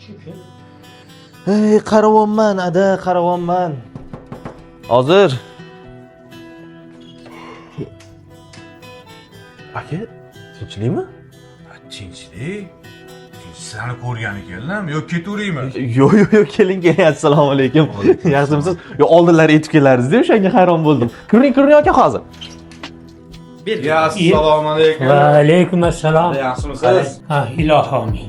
Yaxshi. Ey, qaravonman, ada, qaravonman. Hozir. Aka, tinchlikmi? Tinchlik. Sizlarni ko'rgani keldim. Yo, ketaveraymi? Yo'q, yo'q, yo'q, keling, keling. Assalomu alaykum. Yaxshimisiz? Yo, oldinlari yetib kelardingiz-da, o'shanga hayron bo'ldim. Kiring, kiring aka hozir. Ya, assalomu alaykum. Va alaykum assalom. Yaxshimisiz? Ha, ilohi omin.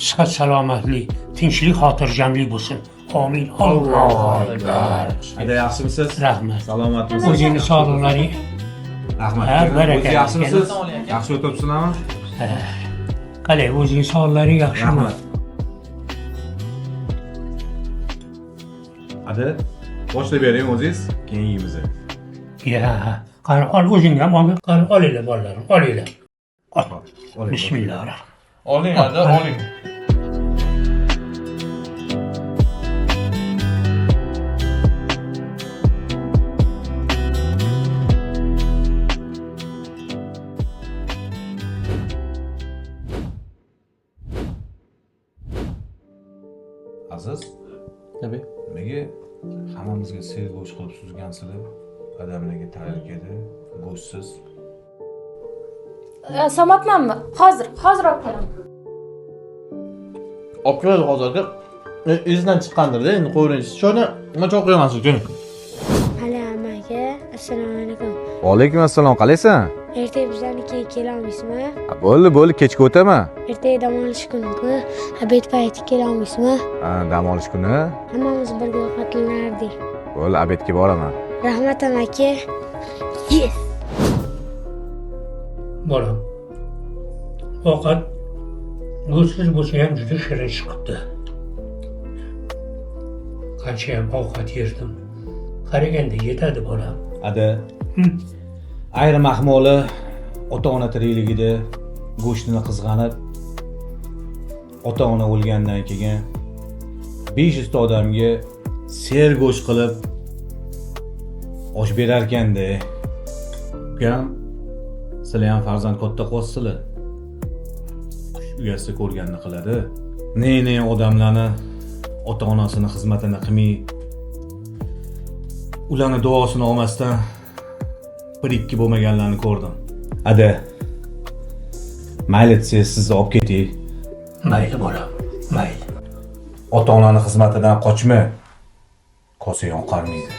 Sihat salomatlik, tinchlik, xotirjamlik bo'lsin. Amin. Allohu akbar. Ada yaxshimisiz? Rahmat. Salomatmisiz? O'zingni sog'liqlaring. Rahmat. Ha, baraka. O'zi yaxshimisiz? Yaxshi o'tiribsizlarmi? Qalay, o'zingni sog'liqlaring yaxshimi? Rahmat. Ada, boshlab bering o'zingiz, keyin yeymiz. Ya, qani ol o'zing ham ol. Qani olinglar bolalarim, olinglar. Ol. Oling. Bismillah. Oling ada, oling. Aziz, Tabii. nimaga hammamizga sel go'sht qilib suzgansizlar? Adamlarga tarelkada go'shtsiz. Solmabmanmi? Hozir, hozir olib kelaman. Olib keladi hozir aka. Esidan chiqqandir-da, endi qo'ying. Choyni nima choy qo'yaman sizga? Hali amaki, assalomu alaykum. Alaykum assalom, qalaysan? Ertaga bizlarnikiga kela olmaysizmi? Bo'ldi, bo'ldi, kechga o'taman. Ertaga dam olish kuni-ku, obed payti kela olmaysizmi? Ha, dam olish kuni. Hammamiz birga ovqatlanardik. Bo'ldi, obedga boraman. Rahmat amaki. Yes! Bolam. Ovqat go'shtsiz bo'lsa ham juda shirin chiqibdi. Qancha ham ovqat yerdim. Qaraganda yetadi bolam. Ada, ayrim ahmoli ota ona tirikligida go'shtini qizg'anib, ota ona o'lgandan keyin 500 ta odamga ser go'sht qilib osh berarkanda. Ukam, sizlar ham farzand katta qilyapsizlar. Qush uyasi ko'rganini qiladi. Ne-ne odamlarni ota-onasini xizmatini qilmay, ularni duosini olmasdan bir ikki bo'lmaganlarni ko'rdim. Ada, mayli desangiz sizni olib ketay. Mayli bolam, mayli. Ota-onani xizmatidan qochma. Kosa yoqarmaydi.